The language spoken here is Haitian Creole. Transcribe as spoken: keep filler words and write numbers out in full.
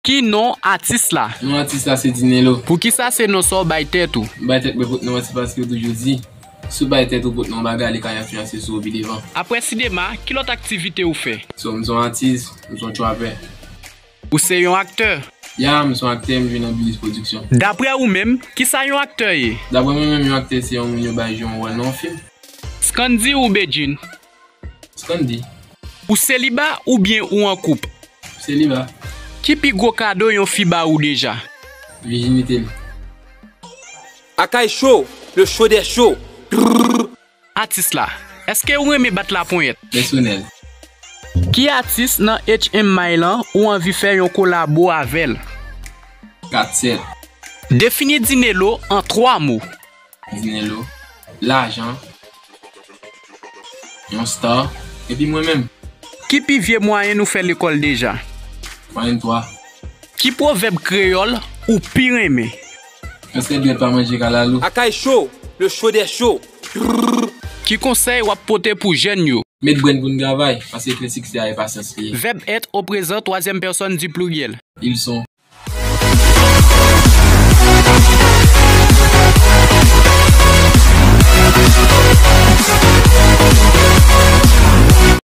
Ki non atis la? Non atis la se Dinelo. Poukisa se non sa w bay tèt ou? M bay tèt mwen kot non an se paske yo toujou di, si w bay tèt ou kot non yon bagay, li ka enfliyanse sou ou pi devan. Apre sinema, ki lòt aktivite ou fè? So, m se yon atis, m se yon trapper. Ou se yon aktè? Ya, m se yon aktè, m jwe nan Billy's Production. Daprè ou menm, kisa yon aktè ye? Daprè mwen menm, yon aktè se yon moun yo bay jwe yon wòl nan yon fim. Scandy ou Bedjine? Scandy. Ou seliba oubyen ou an koup? Seliba. Ki pi gwo kado yon fi ba ou deja? Vijinite l. Akay Show, le show des shows. Atis la, èske ou renmen bat laponyèt? Pèsonèl. Ki atis nan H M I lan ou anvi fè yon kolabo avè l? Kat sèt. Defini Dinelo an twa mo. Dinelo, lajan, yon star, epi mwen menm. Ki pi vye mwayenn ou fè lekòl deja? Mwayenn twa. Ki pwovèb kreyòl ou pi renmen? Yon sèl dwèt pa manje kalalou. Akay Show, le show des shows. Ki konsèy w ap pote pou jèn yo? Met grenn pou n travay, paske kle siksè a e pasyans li ye. Vèb èt o prezan twazyèm pèsòn di pliryèl. Ils sont.